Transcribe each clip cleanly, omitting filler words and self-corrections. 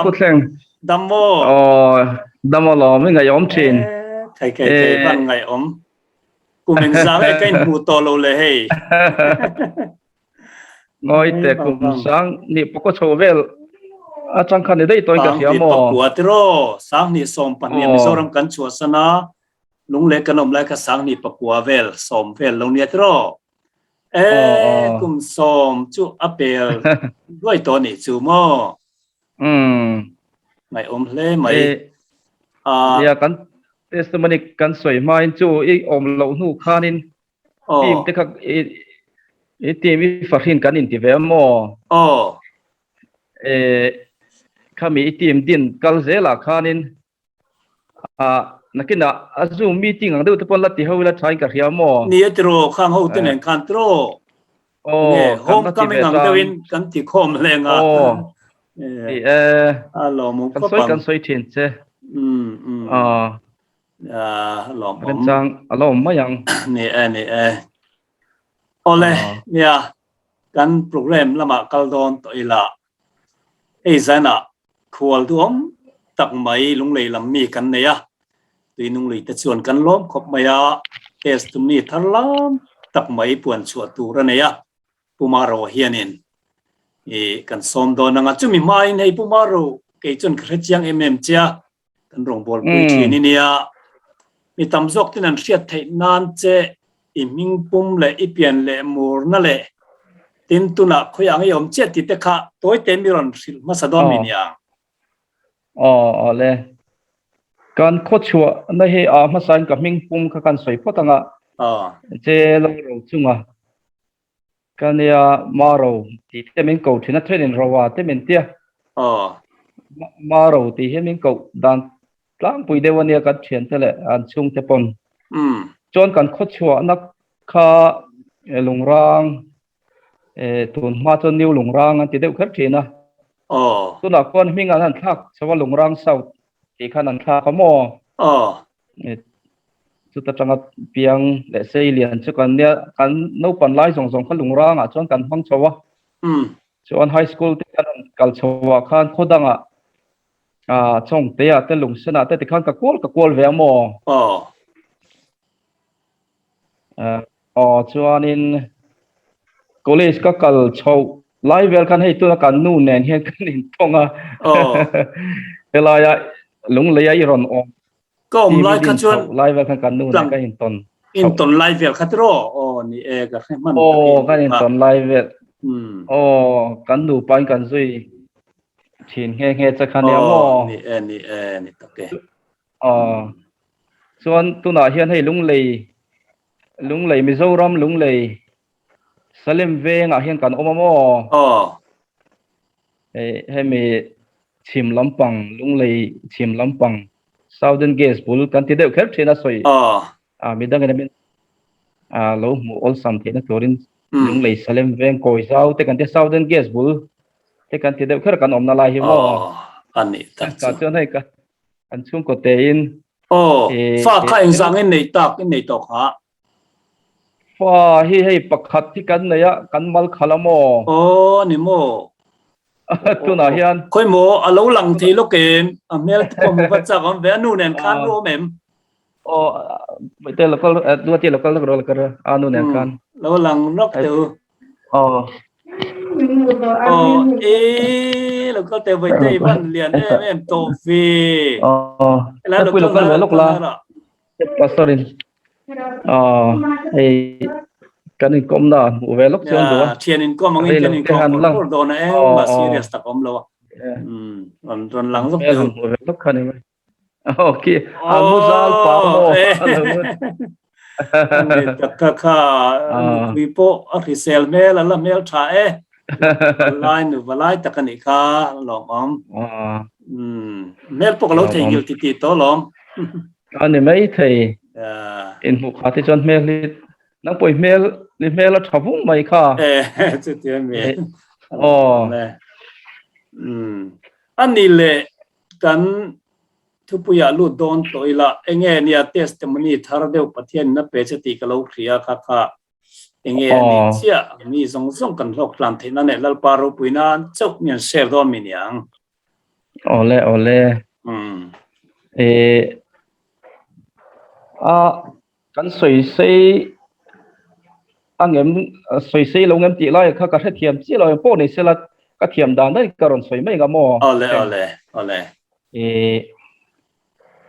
Dam thleng. Dam maw? Aw, dam alawm, i ngaihawm thin. Thei kei thei van ngaihawm. Kum engzang e ka inhmuh tawh lo le hei. Ngawi te kum sang ni pawh chho vel atang khan ni daih tawhin ka hria maw? Pakua tiraw 2012 Mizoram kan chhuahsan a, Lunglei kan awm lai kha 2009 vel sawm vel lo nia tiraw? E kum sawm chu a pel duai tawh nih chu maw? Ngaihawm hle mai. Nia kan testimony kan sawi hmain chu i awm loh hnu khanin Team te kha i team i fahrin kan inti ve a maw? Aw. E khami i team din kal zelah khanin a nakinah a Zoom meeting ang deuh te pawn la ti ho ila thain ka hria maw? Ni a tiraw khang ho te nen khan tiraw? Aw, kan la ti ve tang. Homecoming ang deuhin kan ti khawm hleng a. Aw. Ni e. A lawmawm khawp ang. Kan sawi kan sawi thin che. Aw. Lawm awm. Remchang a lo awm mai ang. Ni e, ni e. Awle, nia, kan program lamah kal dawn tawh ila. Hei zanah khual duhawm tak mai lunglei lam mi kan nei a, tuinunglui te chuan kan lawm khawp mai a, testimony thar lam tak mai puan chhuah tur a nei a, Pu Maro hianin i kan sawm dawn ang a, chumi hmain hei Pu Maro kei chuan ka hrechiang em em che a, kan rawngbâwl pui ṭhin i nia. Mi tam zawk ten an hriat theih nan che i hming pum leh i pian leh murna leh tin tunah khawi ang i awm chiah tih te kha tawi te mi rawn hrilh hmasa dawn mi nia. Aw aw le. Kan khawchhuah na hi a hmasain ka hming pum kha kan sawi phawt ang a. Che lo ro chunga Ka nia Maro tih te min ko thin a, thenin Roa te min tia. Aw. Maro tih hi min koh dan tlangpui deuh a nia kan thiante leh an chhungte pawn. Chuan kan khawchhuahna kha Lungrang tun hma chuan New Lungrang an ti deuh kher thin a. Aw. Tunah khuan hming an han thlak chho a Lungrang South tih khan an thlak a maw? Aw. Chuta tanga piang leh sei lian chu kan nia kan naupan lai zawng zawng kha lungrangah chuan kan hmang chho a. Chuan high school te kan kal chho ah khan khaw dangah ah Chawngte ah te Lungsen ah te tikhan ka kual ka kual ve a maw? Aw. Aw chuanin college ka kal chho lai vel khan hei tuna kan nu nen hian kan intawng a. Aw. Helaia Lungleia i rawn awm Ka awm lai kha chuan lai vel khan kan nu nen kan intawn. Intawn lai vel kha tiraw? Aw ni e ka hre hman. Aw kan intawn lai vel. Aw kan nupa in kan zui thin nghe nghe che kha nia maw? Aw ni e ni e ni tak e. Aw chuan tunah hian hei Lunglei Lunglei Mizoram Lunglei Salem vengah hian kan awm a maw? Aw. Hei hemi chhim lampang Lunglei chhim lampang Southern Gas bul kan ti deuh kher thin a sawi a midangin a min a lo hmuh awlsam theihna turin Lunglei Salem veng kawi zau te kan ti Southern Gas bul te kan ti deuh kher kan awmna lai hi maw a nih tak chu chuan hei ka an chhungkaw tein aw fa kha engzang in nei tak in nei tawh kha Fa hi hei pakhat hi kan nei a, kan mal khalh a maw? Aw ni maw? Tunah hian. Khawi maw a lo lang thei lawk em? A hmel te pawh hmu va chak awm ve, a nu nen khan lu awm em? Aw, te local, duati local lak rawh la a nu nen khan. Lo lang lawk teh u. Aw. Aw, e local te vai te van lian em em tawh ve. Aw, pui local ve lawk la. Pastor in hei kan inkawm na hmuh ve lawk chuan duh a. Thian inkawm angin kan inkawm bawrh bawrh dawn a engmah serious tak awm lo a. Rawn rawn lang lawk teh. Hmuh ve lawk kha ni mai. Okay, a muzal pa maw. Ani tak kha kha nupui pawh a hrisel hmel a la hmel tha e. Valai nu valai tak a nih kha lawmawm. Hmel pawh ka lo theihnghilh ti tih tawh lawm. A ni mai thei. Inhmuh kha te chuan hmel hi nang pawh i hmel i hmel a tha vung mai kha. E chuti a mi. Aw. A ni leh kan thupuiah lut dawn tawh ila enge nia testimony thar deuh Pathian in a pe che tih ka lo hria kha kha enge a nih chiah mi zawng zawng kan hlawk tlan theihna leh Lalpa ropui nan chauh mi an share dawn mi niang. Awle awle. E a kan sawi sei angem sawi sei lo ngem tih lai kha ka hrethiam chiah lo pawh ni sela ka thiam dan daih ka rawn sawi mai nga maw. Awle awle awle. E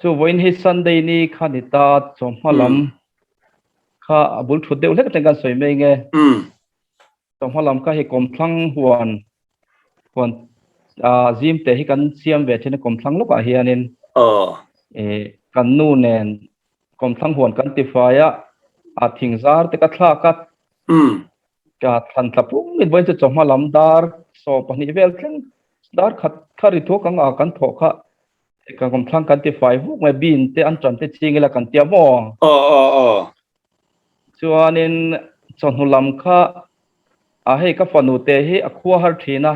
chu vawiin hi Sunday ni kha ni ta chawhma lam kha a bul thut deuh hlek atang kan sawi mai nge. Chawhma lam kha hei kawmthlang huan huan ah zim te hi kan siam ve thin a kawmthlang lawkah hianin kan nu nen kawmthlang huan kan ti fai a, ah thing zar te ka thlak a, ka thlan thla pum in vawiin chu chawhma lam dar 12 vel thleng dar khat kha ri thuak ang a kan thawh kha kan kawmthlang kan ti fai vuk mai bean te an tan te ching ila kan tia maw. Chuanin chawhnu lam kha a hei ka fanu te hi a khua har thin a.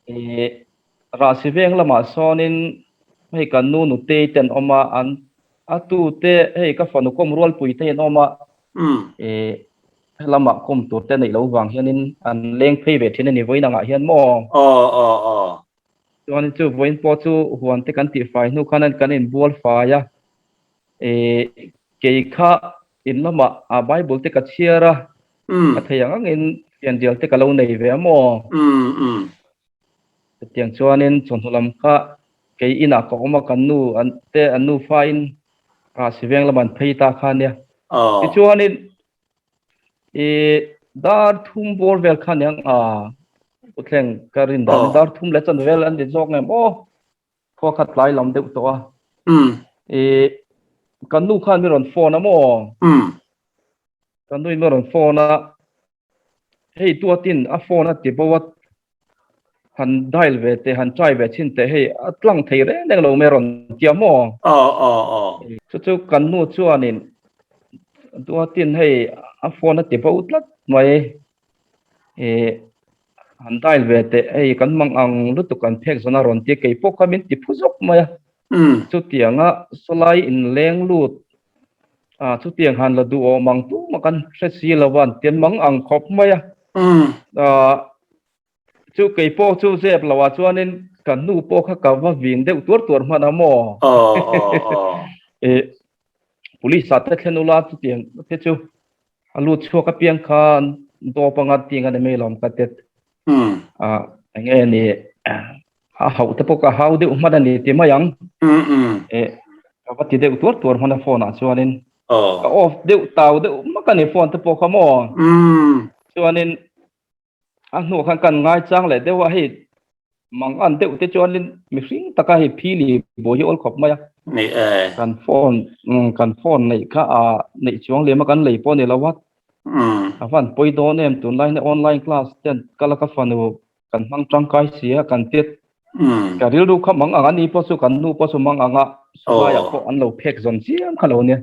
Ih Rahsi veng lamah sawnin hei kan nu nutei te an awm a, an a tu te hei ka fanu kawm rualpui te hi an awm a. Ih helamah kawm tur te neih loh vang hianin an leng phei ve thin a ni vawiin angah hian maw? Chuanin chu vawiin pawh chu huan te kan tihfai hnu khan kan inbual fai a. Ih kei kha in lamah a Bible te ka chhiar a, ka thei ang angin fianrial te ka lo nei ve a maw? Chutiang chuanin chawhnu lam kha kei inah ka awm a, kan nu an te an nufain Rahsi veng lamah an phei ta kha nia. Tichuanin ih dar thum bawr vel kha aniang a, Puthleng ka rin dan dar thum leh chan vel an ni zawk ngem aw. Khua kha tlai lam deuh tawh a. Ih kan nu khan mi rawn phone a maw? Kan nu in mi rawn phone a, hei tuatin a phone a ti bo a, han dial ve teh, han try ve chhin teh hei a tlang thei reng reng lo mai rawn ti a maw? Chu chu kan nu chuanin tuatin hei a phone a ti bo tlat mai. Ih han dial ve teh hei kan mang ang lutuk an phek zawn a rawn ti kei pawh kha min ti phu zawk mai a. Chutianga sawlai inleng lut ah chutiang han la duh awm ang tumah kan hre si lo a an ti an mang ang khawp mai a. Ah chu kei pawh chu zep lo ah chuanin ka nu pawh kha ka va vin deuh tuar tuar hman a maw. Ih police ah te thlen ula chutiang te chu A lut chhuak apiang khan dawp anga ting a ni mai lawm ka tet. A enge ni a hauh te pawh ka hau deuh hman a ni ti mai ang. E ka va ti deuh tuar tuar hman a phone ah chuanin ka off deuh tau deuh mak a ni phone te pawh kha maw. Chuanin A hnuah khan kan ngaichang leh deuh a, hei mang an deuh te chuanin mihring taka hei phili buai hi awl khawp mai a. Ni e. Kan phone kan phone neih kha a neih chuang lem a kan lei pawh a ni lo a. A van pawi dawn em tunlai hian online class ten kal a ka fanu kan hmang tangkai si a kan tet. Ka rilru kha mang ang a ni pawh chu kan nu pawh chu mang ang a sawlaiah pawh an lo phek zawn chiam kha lo nia.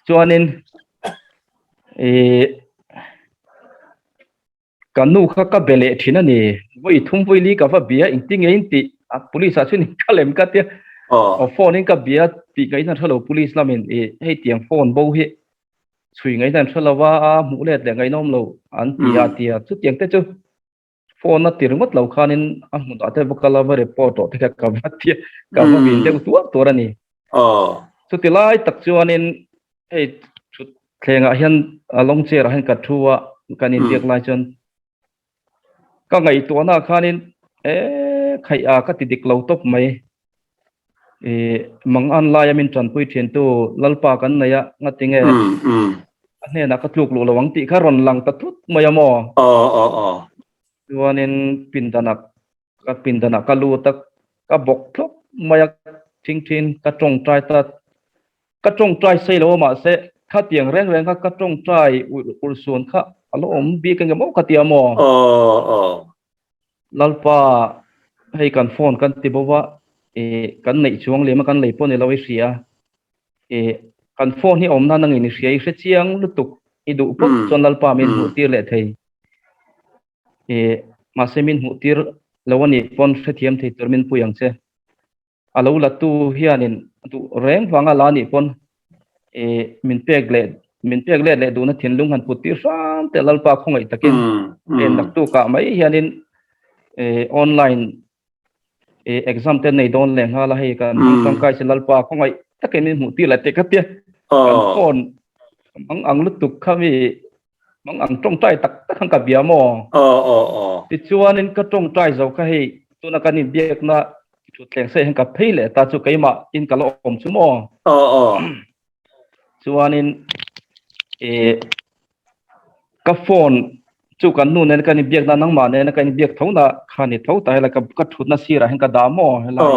Chuanin ih ka nu kha ka be leh thin a ni. Vawi thum vawi li ka va bia engtin nge in tih a police ah chuan in ka lem ka tia. Aw phone in ka bia tih ngaihna an hre lo police lamin ih hei tiang phone bo hi chhui ngaihna an hre lo a hmuh let leh ngaihnawm lo an ti a tia chutiang te chu. Phone a ti ringawt lo khanin a hmunah te va kal a va report tawh te kha ka va ti a, ka va vin deuh tuar tuar a ni. Chuti lai tak chuanin hei thut thlengah hian a long chair ah hian ka thu a, kan inbiak lai chuan ka ngaihtuahna ah khanin e khaih a ka ti dik lo tawp mai. Ih Mangan laia min tanpui thintu Lalpa kan nei a, ngatinge a hnenah ka tluk luh lo ang tih kha rawn lang ta thut mai a maw? Chuanin pindanah ka pindanah ka lut a, ka bawk thlawp mai a, thingthin ka tawngtai ta, ka tawngtai sei lo a mahse khatiang reng reng kha ka tawngtai urhsun kha a lo awm bik eng emaw ka ti a maw? Lalpa, hei kan phone kan ti bo va, ih kan neih chuang lem a, kan lei pawh ni lo i hria. Ih kan phone hi awm nan angin i hria, i hre chiang lutuk, i duh phawt chuan Lalpa min hmuh tir leh thei. Ih mahse min hmuh tir lo a nih pawn hrethiam thei tur min pui ang che. A lo la tu hianin duh reng vanga la nih pawn ih min pek leh min pek let leh duhna thinlung han put tir hram teh Lalpa khawngaih takin en naktukah mai hianin ih online. E exam te nei dawn leh nghal a hei kan hmang tangkai si Lalpa khawngaih takin min hmuh tir leh teh ka tia. Kan phone mang ang lutuk kha mi mang ang tawngtai tak tak khan ka bia maw. Tichuanin ka tawngtai zo kha hei tuna kan inbiakna thutthleng sei hian ka phei leh ta chu keimah in ka la awm chu maw. Chuanin e ka phone chu kan nu nen kan inbiak na nangmah nen kan inbiak tho na kha ni tho ta hela ka ka thutna sirah hian ka dah maw helai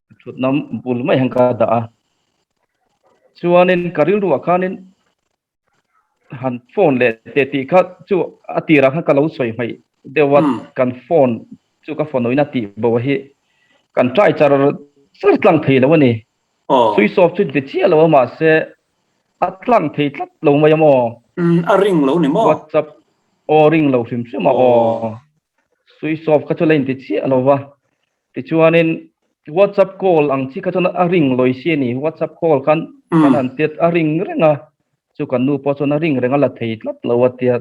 ka thutna bul mai hian ka dah a chuanin ka rilru ah khanin han phone leh teh tih kha chu a tirah khan ka lo sawi hmaih deuh a kan phone chu ka phone in a tih bo hi kan try char char tlang thei lo a ni. Switch off chu ti chiah lo a mahse a tlang thei tlat lo mai a maw? Umm a ring lo ni maw? WhatsApp aw ring lo hrim hrim a aw. Switch off kha chu la inti chiah lo va. Tichuanin WhatsApp call ang chi kha chuan a ring lawi si a ni. WhatsApp call khan kan han tet a ring reng a, chu kan nu pawh chuan a ring reng a la thei tlat lo a tia.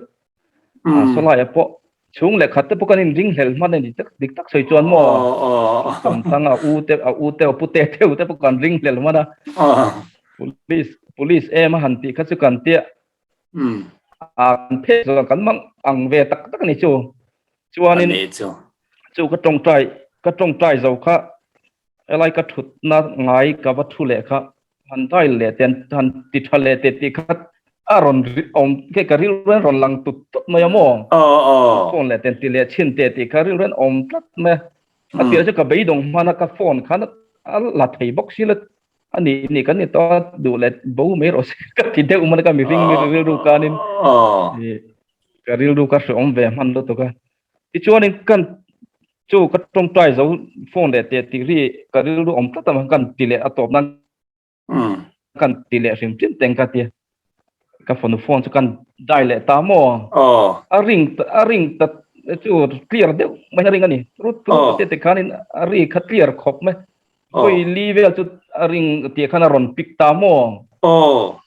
A sawlai ah pawh chhung leh khat te pawh kan inring hlelh hman a ni tak dik tak sawi chuan maw tam tang a u te a u te a pute theu te pawh kan ring hlelh hman a police police em a han tih kha chu kan tia a kan phek zawh kan mang ang ve tak tak a ni chu chuanin chu ka tawngtai ka tawngtai zo kha helai ka thutna ngai ka va thu leh kha han dial leh te han ti tha leh te tih kha a rawn awm ke ka rilru in rawn lang tut tut mai a maw phone leh ten ti leh chhin te tih kha rilru in awm tlat mai a tirah chu ka beidawng hman a ka phone khan a la thei bawk si la a ni ni kan ni tawh a duh leh bo mai rawh se ka ti deuh hman a ka mihring rilru kanin ka rilru ka hreawm ve hman lutuk a tichuanin kan chu ka tawngtai zo phone leh teh tih ri ka rilru awm tlat avang kan ti leh a tawp nan kan ti leh hrim hrim teng ka tia ka fanu phone chu kan dai leh ta maw a ring a ring ta chu clear deuh mai a ring a ni rut rut te te khanin a ri kha clear khawp mai khawi li vel chu a ring tih khan a rawn pick ta maw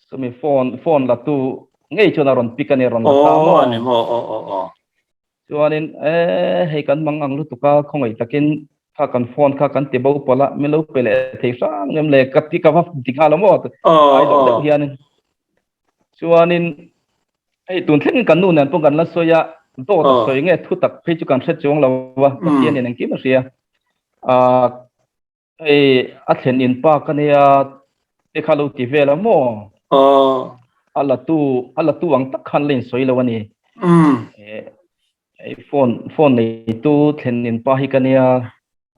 chumi phone phone la tu ngei chuan a rawn pick a ni rawn la ta maw Chuanin e hei kan mang ang lutuk a, khawngaih takin kha kan phone kha kan ti bo pawlh a, min lo pe leh thei hrang em le ka ti ka va ti nghal a maw ai deuh deuh hianin. Chuanin hei tun thlengin kan nu nen pawh kan la sawi a, dawt a sawi nge thu tak phei chu kan hre chuang lo va, Pathianin engkim a hria. Ah Hei a thlen in pa ka nia te kha lo ti vel a maw? A la tu a la tu ang tak khan la insawi lo a ni. Hei phone phone nei tu thlen in pa hi ka nia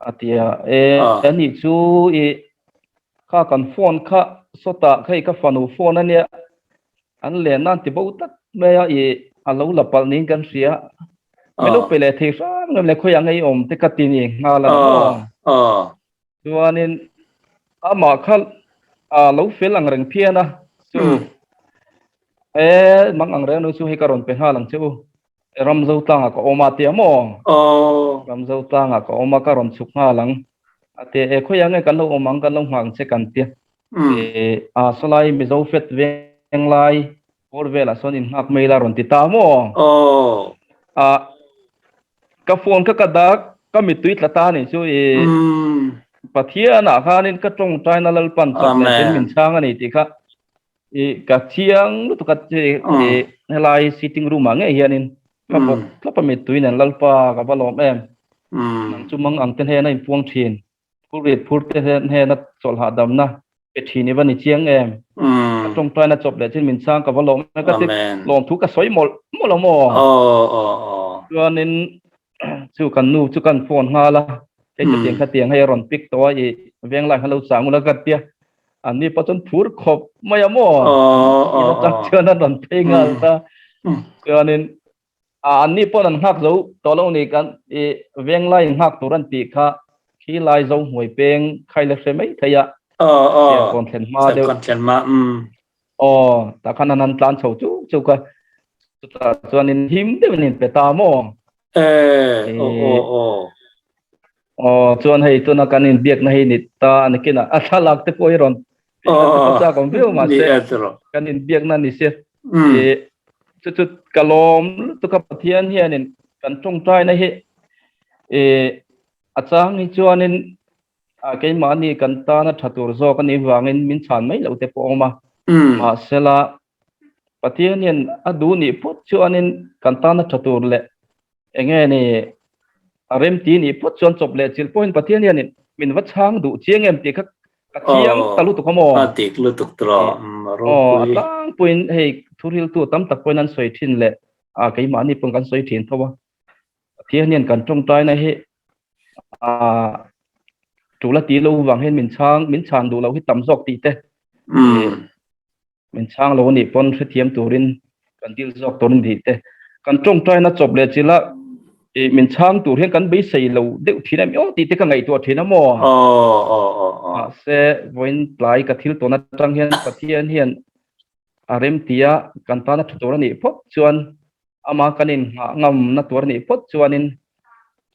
a ti a. E ani chu i kha kan phone kha sawtah hei ka fanu phone a nia An len nan ti bo tlat mai a, i a lo la palh niin kan hria. Min lo pe leh thei hram ngam le khawiah ngei awm te ka ti ni nghal a ni maw? Chuanin amah kha a lo fel ang reng phian a, chu e mang ang reng nu chu hei ka rawn pe nghal ang che u, Ramzo tlangah ka awm a tia maw? Ramzo tlangah ka awm a ka rawn chhuk nghal ang a tia, e khawiah nge kan lo awm ang kan lo nghak ang che kan tia. A sawlai Mizo fet veng lai bawr velah sawn in nghak mai la rawn ti ta maw? A ka phone kha ka dak ka mittui tla ta ni chu i Pathian ah khanin ka tawngtaina Lalpan chak leh tin min chhang a ni tih kha i ka chiang lutuk a i helai sitting room ah ngei hianin ka bawk thlap a mittui nen Lalpa ka va lawm em nang chu mang ang te hnena inpuang thin. Phurrit phur te hnena chawlh hahdamna pe thin i va ni chiang em? Ka tawngtaina chawp leh chin min chhang ka va lawm em? Ka ti lawm thu ka sawi mawlh mawlh a maw? Chuanin chu kan nu chu kan phone nghal a, hei chutiang khatiang hei a rawn pick tawh a, i venglai khan lo chang ula ka tia, an ni pawh chuan phur khawp mai a maw? In atang chuan an rawn phei nghal ta. Chuanin A an ni pawn an nghak zo tawh lo ni kan i venglai in nghak tur an tih kha khi lai zo hmuai peng khai la hre mai thei a Serkawn thlen hma deuh Serkawn thlen hma umm aw tah khan an han tlan chho chuk chuk a chutah chuan in him deuh in in pe ta maw e aw aw aw Aw chuan hei tuna kan inbiakna hi ni ta a nakinah a thlalak te pawh hi rawn chak awm viau mahse kan inbiakna ni se chu chu ka lawm lutuk a Pathian hianin kan tawngtaina hi. A chang hi chuanin keimahni kan tana tha tur zawk a nih vangin min chhan mai loh te pawh a awm a. Mahsela, Pathian hian a duh nih phawt chuanin kan tana tha tur leh enge ni a remti nih phawt chuan chawp leh chilh pawhin Pathian hian min va chhang duh chiang em tih kha ka chiang ta lutuk a maw? A dik lutuk tawh a ropui. A tlangpuiin hei thuriltu tam tak pawhin an sawi thin leh keimahni pawhin kan sawi thin tho a. Pathian hian kan tawngtaina hi tul a tih loh vang hian min chhang min chhan duh loh hi tam zawk tih te min chhang lo anih pawn hrethiam turin kan dil zawk tur ani tih te kan tawngtaina chawp leh chila min chhang tur hian kan beisei lo deuh thin em aw tih te ka ngaihtuah thin a maw mahse vawiin tlai ka thil tawn atang hian Pathian hian a remtia kan tana tha tur anih phawt chuan Ama kan inngah ngamna tur anih phawt chuanin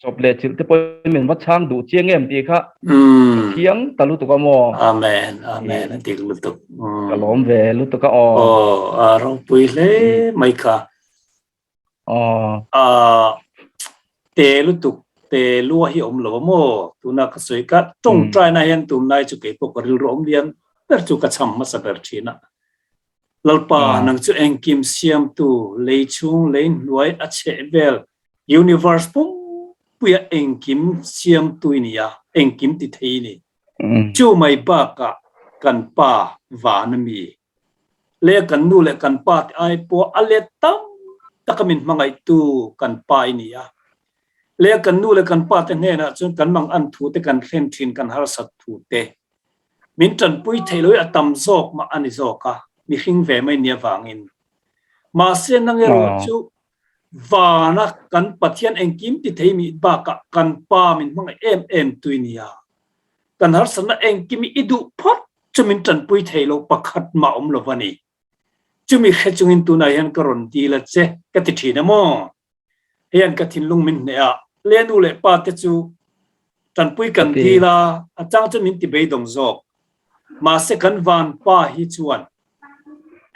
chawp leh chilh te pawhin min va chhang duh chiang em tih kha ka thiang ta lutuk a maw? Amen, amen, a dik lutuk. Ka lawm ve lutuk a aw. Aw, a ropui hle mai kha. Aw. A te lutuk, te lua hi awm lo a maw? Tuna ka sawi kha tawngtaina hian tunlai chu keipawh ka rilru awm lian ber chu ka chham hmasa ber thin a. Lalpa, nang chu engkim siamtu, lei chhung, lei hnuai a chheh vel, universe pumpuia engkim siamtu i ni a, engkim ti thei i ni. Chu mai bakah kan Pa van a mi leh kan nu leh kan pa te ai pawh a let tam taka min hmangaihtu kan Pa i ni a. Leh kan nu leh kan pa te hnenah chuan kan mang an thu te kan thlen thin, kan harsat thu te. Min tanpui theih loh hi a tam zawk mah a ni zawk a, mihring ve mai nia vangin. Mahse nang erawh chu vana kan Pathian engkim ti thei mi bakah kan Pa min hmangaih em em tui nia. Kan harsatna engkim hi i duh phawt chu min tanpui theih loh pakhat mah awm lo va ni. Chumi hre chungin tunah hian ka rawn dil a che ka ti thin a maw? Hian ka thinlung min hneh a, le nu leh pa te chu tanpui kan dil a, a chang chu min ti beidawng zawk. Mahse kan van pa hi chuan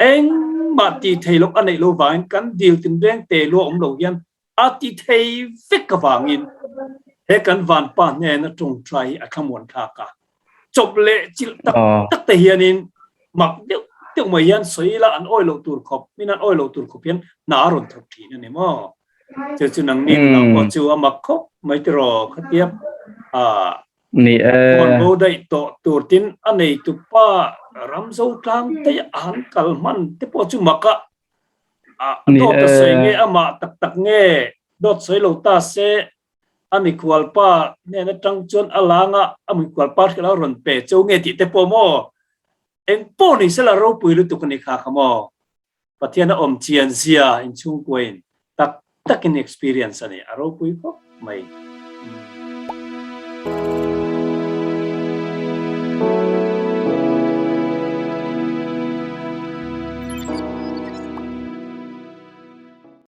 engmah tih thei loh a neih loh vangin kan dil tinreng te lua awm lo hian a ti thei vek avangin he kan van pa hnena tawngtai hi a thlamuan thlak a. Chawp leh chilh tak tak te hianin mak deuh deuh mai hian sawi ila an awi loh tur khawp, min an awi loh tur khawp hian hna a rawn thawk thin a ni maw? Chu chu nangni nunah pawh chu a mak khawp mai tiraw khatia phone bo daih tawh tur tin a neitu pa Ramzo tlang te a han kal hman te pawh chu mak a, dawt a sawi nge amah tak tak nge dawt sawi lo ta se A mikhual pa hnen atang chuan a lang a, a mikhual pa hrilh a rawn pe cho nge tih te pawh maw? Eng pawh ni sela ropui lutuk a ni kha kha maw? Pathian a awm chian zia inchhungkuain tak takin experience a ni, a ropui khawp mai.